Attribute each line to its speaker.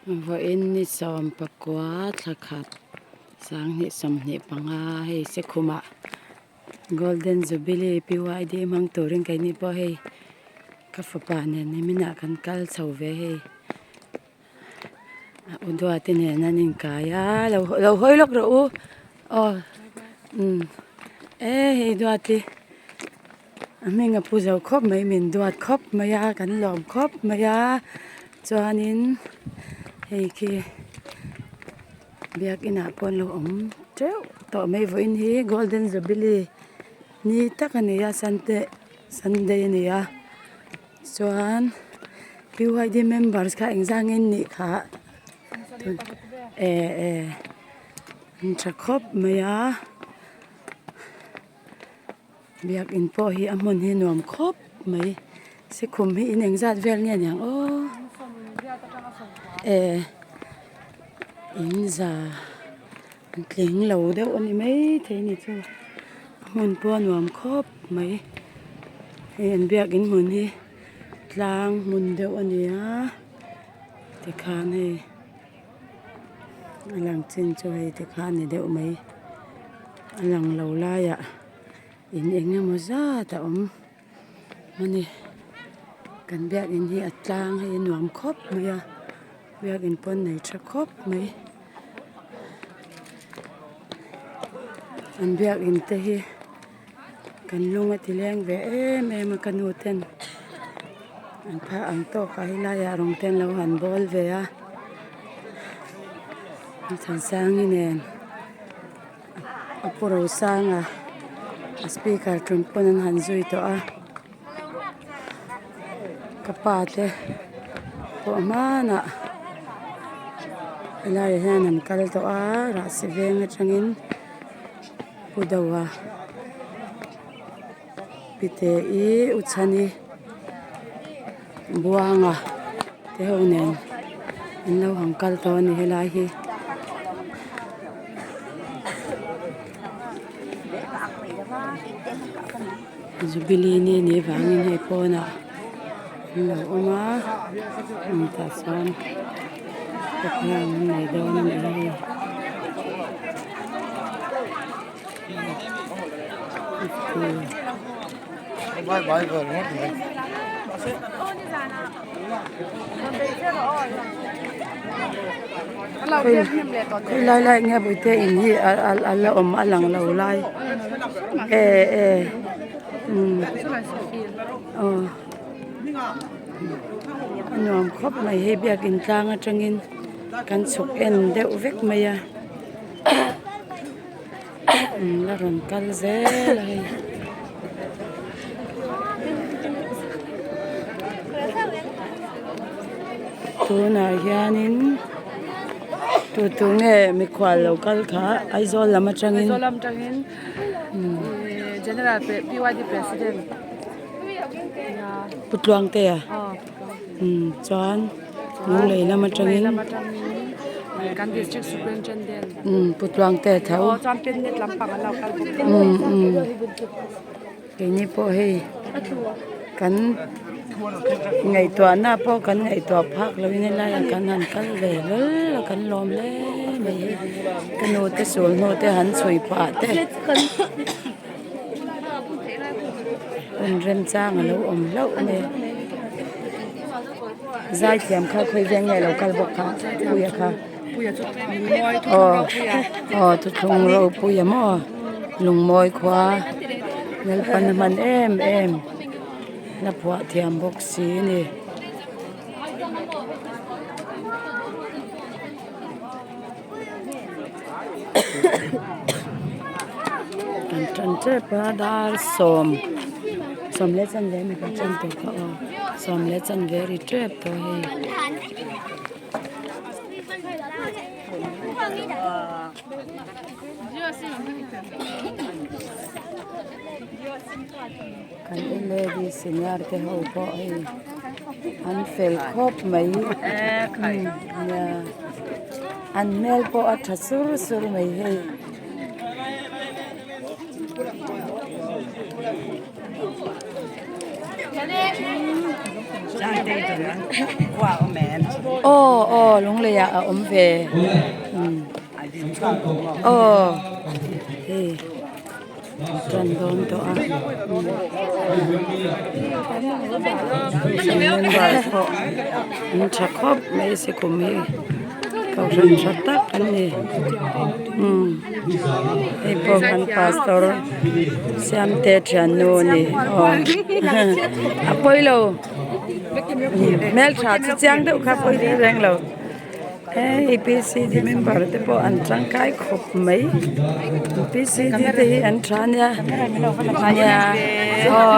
Speaker 1: Vawiin ni sawmpakua thla khat sanghnih 25 hei sekhumah golden jubilee PYD hmang turin keini pawh hei ka fapa nen niminah kan kal chho ve hei a u duati nen an inkai a lo lo hawi lawk rawh u aw umm e hei duati. A hming a pu zo khawp mai min duat khawp mai a kan lawm khawp mai a chuanin hei khi biakin ah pawh an lo awm teuh tawh mai vawiin hi golden jubilee ni tak a ni a sunday sunday a ni a chuan P Y D members kha engzah nge an nih khah eh eh an tha khawp mai a. Biakin pawh hi a hmun hi nuam khawp mai sikhum hi in engzat vel nge niang aw eh in za an tling lo deuh a ni maithei a ni chu a hmun pawh a nuam khawp mai hei an biakin hmun hi tlang hmun deuh a ni a tikhan hei. A lang chin chu hei te kha a ni deuh mai a lang lo laiah in eng emaw zat a awm a ni kan biakin hi a tlang hei a nuam khawp mai a biakin pawn nei tha khawp mai an biakin te hi kan lung a ti leng ve em em a ka nu ten an phah ang tawk ah helaiah rawng te an lo han bawl ve a Thansangi nen a pu Rosanga a speaker tum pawn an han zui tawh a ka pa te pawh hmanah helaiah hian an kal tawh a rahsi veng atangin. Pu Doa Pite i U Chhani Buanga te ho nen an lo han kal tawh a ni helai hi. Jubilee ni anih vangin hei pawnah an lo awm a tah chuan program an nei dawn a nih hi. Khawilai lai nge Puite in hi a la awm a lang lo lai eh eh umm aw a nuam khawp mai hei biakin tlang atangin kan chhuk en deuh vek mai a. La rawn kal zel a hei. Tunah hianin tu tu nge mikhual lo kal kha Aizawl lam atangin
Speaker 2: Aizawl lam atangin General PYD President
Speaker 1: Pu Tluangtea chuan Lunglei lam atangin
Speaker 2: kan district superintendent
Speaker 1: Pu Tluangtea tho
Speaker 2: chuan picnic lampang an lo kal bawk
Speaker 1: keini pawh hei kan ngaihtuahna pawh kan ngaihtuah phak loin helaiah kan han kal ve hlawl a kan lawm hle mai hi ka nu te sul hnu te han chhui phah te hun remchang a lo awm hlauh mai a. Zaithiam kha khawi veng nge lo kal bawk kha Puia kha aw aw thuthlung ropuia maw lungmawi khua Lalpan a hman em em la phuah thiam bawk si a ni. Kan tan tep a dar sawm sawm leh chanve mi kan tan tawh kha aw sawm leh chanve ri tep tawh hei. Kan L A D senior te ho pawh hei an fel khawp mai nia an hmel pawh a tha sur sur mai hei. Aw aw lunglei ah a awm ve umm aw hei tan dawn tawh a member pawh an tha khawp mai sikum hi kohhran tha tak an ni umm hei pawh kan pastor Siamte thiannu a ni aw a pawi lo hmeltha chu chiang deuh kha pawi reng reng lo hei P C D member te pawh an tangkai khawp mai P C D te hi an tha ania nia aw.